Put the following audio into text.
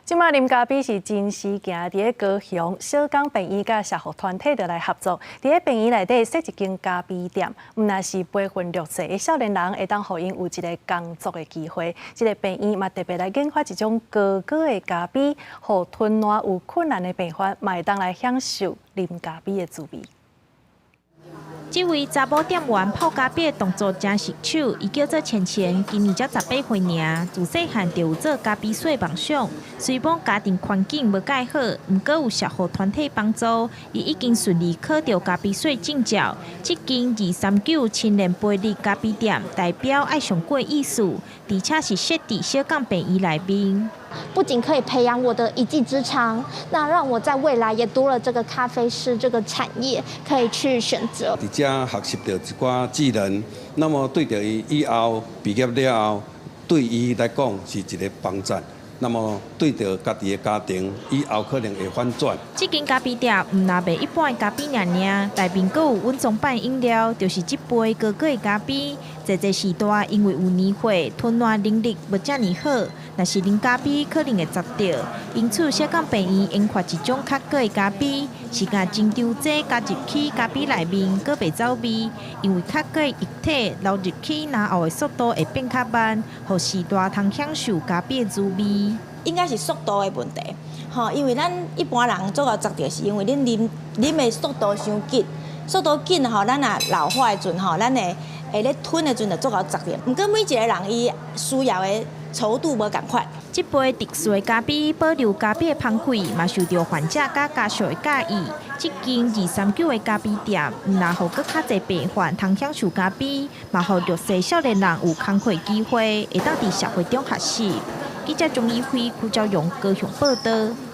這擺啉咖啡是真時行，佇咧高雄小港病院佮社福團體就來合作，佇咧病院內底設一間咖啡店，毋但是培訓弱勢的少年人，會當予𪜶有一个工作的機會。這个病院嘛特別來研發一種高果的咖啡，予吞咽有困難的病患嘛會當來享受啉咖啡的滋味。這位查某店員泡咖啡的動作誠熟手，伊叫做芊芊，今年才18歲爾，自細漢就有做咖啡師夢想。雖罔家庭環境無蓋好，毋過有社福團體幫助，伊已經順利考著咖啡師證照。這間239青年培力咖啡店代表愛上過意思，而且是設佇小港病院內面。不僅可以培養我的一技之長，那讓我在未來也多了這個咖啡師這個產業可以去選擇。佇遮學習著一寡技能，那麼對著伊以後畢業了後，對伊來講是一个幫助。那麼對著家己的家庭，以後可能會反轉。這間咖啡店毋但賣一般的咖啡爾爾，內面閣有隱藏版飲料，就是這杯高果的咖啡。濟濟時代因為有年歲，吞嚥能力無遮爾好，若是啉咖啡可能會咂著。因此，小港病院研發一種較高的咖啡，是共精調劑加入去咖啡內面，閣袂走味。因為較高的液體流入去咽喉的速度會變較慢，予序大通享受咖啡的滋味。應該是速度的問題，吼，因為咱一般人足𠢕咂著，是因為恁啉啉的速度傷緊，速度緊吼，咱若老化的陣吼，咱會會咧吞的陣就足𠢕咂著。毋過每一个人伊需要的稠度無仝款。這杯特殊的咖啡保留咖啡的香氣，嘛受著患者佮家屬的佮意。這間239的咖啡店，毋但予閣較濟病患通享受咖啡，嘛予弱勢少年人有工課機會，會當佇社會中學習。記者鍾以輝、邱昭榮高雄報導。